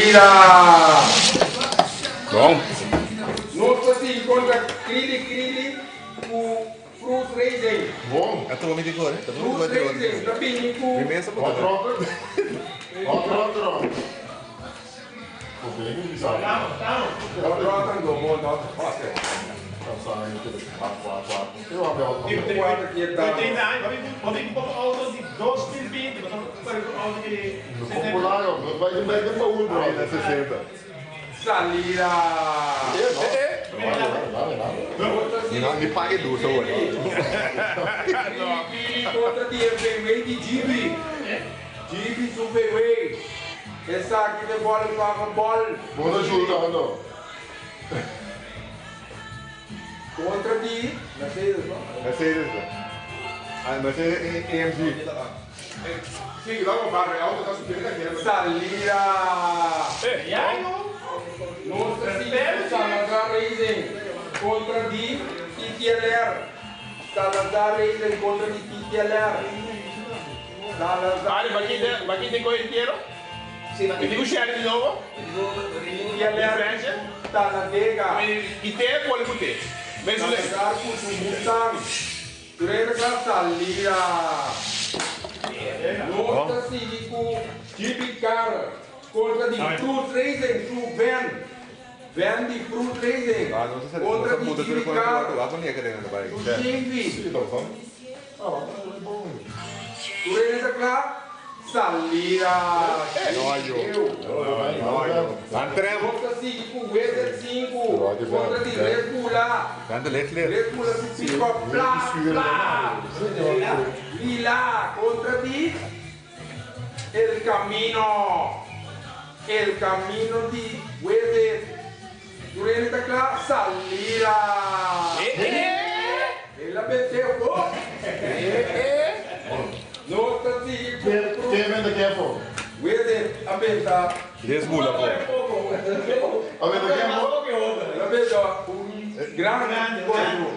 Salida! Bon. Nos ta sigui kontra Krili Krili ku Cruz Racing. Bon. A tuma mi di kore. Ta tuma Cruz Racing ta bini ku. Mi mes a Hot bota. rod. Hot rod rod. Hot Rod ando bon hot rod. Kuater ki e ta. Salida. Mi paga e luz awor. Krili kontra di e VW di GB. GB su VW. Esaki ta e Volkswagen Bol. Kontra di Mercedes no? Mercedes no. Ah Mercedes AMG. Salida! Nos ta sigui ku Salazar Racing kontra di TTLR. Salazar Racing kontra di TTLR. Salazar Ari, Racing. Baki tin koe entiero? Mi tin ku share di nobo? TTLR Talladega. I te poli ku te. Mesun lei. Salazar ku su Mustang. Turerga salida. Nos ta sigui ku GB Car kontra di Cruz Racing su van. Van di Cruz Racing kontra di GB Car su Chevy. Turerga ta kla? Salida. Nos ta sigui ku Wizard 5 kontra di Red Bulla. Red Bulla su pick-up bla bla lila kontra di El Camino. El Camino di Wizard. Tur hende ta kla? Salida. El a bete ho. Nos ta sigui ku Wizard a benta. Des bula po. El a benta un gran cuerpo.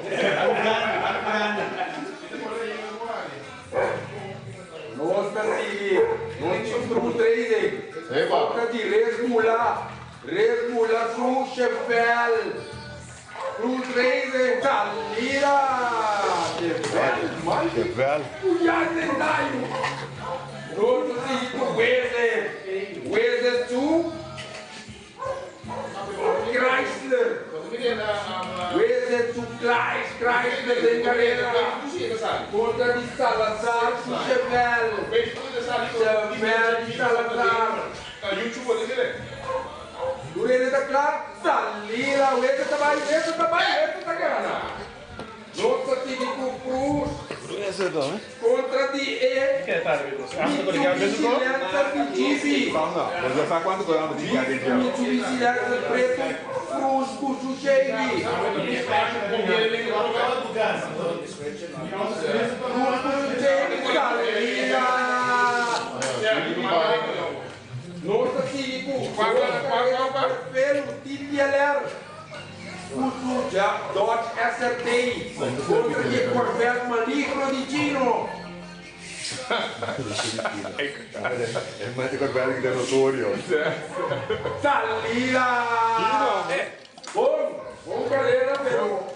Nos ta sigui. Nos tin Cruz Racing. Contra di Res Bula. Red Bull a su Chevelle Cruz Racing salida Chevelle mal Chevelle. Puyante tayo Nos ta sigui ku Weze Weze su Chrysler Weze su Chrysler den karera kontra di Salazar su Chevelle Chevelle di Salazar. Tur hende ta kla? Salida! Wete ta bai, wete ta bai, wete ta gana! Nos ta sigui ku Cruz kontra di e Mitsubishi Lancer di GB. Jeep ku Mitsubishi Lancer pretu, Cruz ku su Chevy. Cruz ku su Chevy, salida! Nos ta sigui ku Pelu TTLR ku su Dodge SRT kontra di e Corvette maligno di Chino. Salida! Bon, bon carera pero.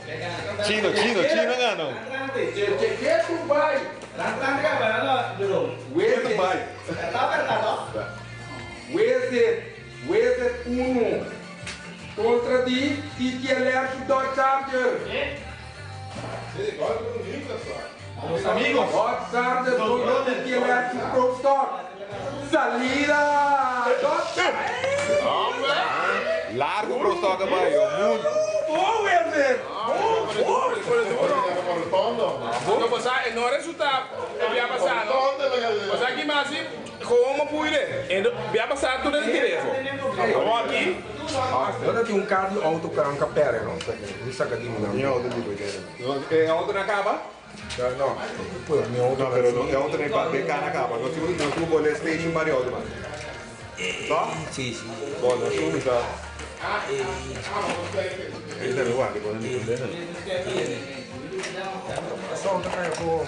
Chino, chino, chino gano. Che che che tu bai. Che tu bai. Wezet, Wezet uno contra di TTLR su Dodge Charger. Dodge Charger contra TTLR su Pro Stock. Salida! Dodge. Largo Pro Stock a bai, yo. Mundo. Bon, Wezet. Bon, bon. No pasa, e no resulta e bia pasa no. Pasa aki mas si gewoon mo puire. E no bia pasa tur den telefon. Awor aki. No ta tin un kar di auto kan ka perde no. Mi saka di mi nan. Mi auto di bo kere. E auto na kaba? No, pues mi auto No, pero no, e auto na pa de kana kaba. No tin no tin bole station pa di auto mas. To? Si, si. Bon, no tin mi sa. Esta mi wak, bon mi kondena. Sol ta kaya po.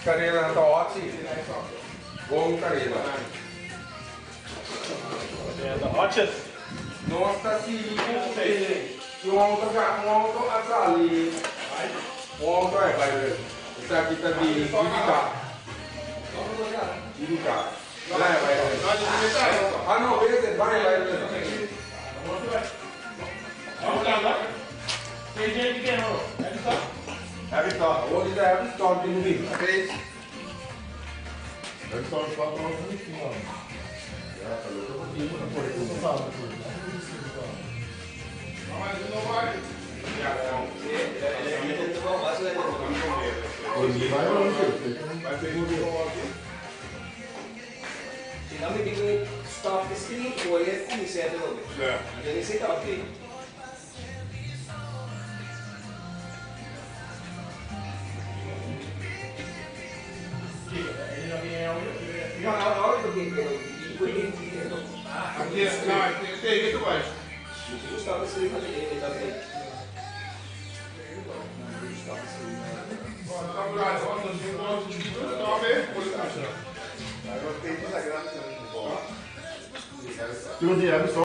Karera ta hot si. Bon kareda. Nos ta sigui ku e un outo ga un outo a sali un outo a bai bai esaki ta di Judica Judica bai bai ah no bese bai bai Awor di ta heavy storm tin ku bin.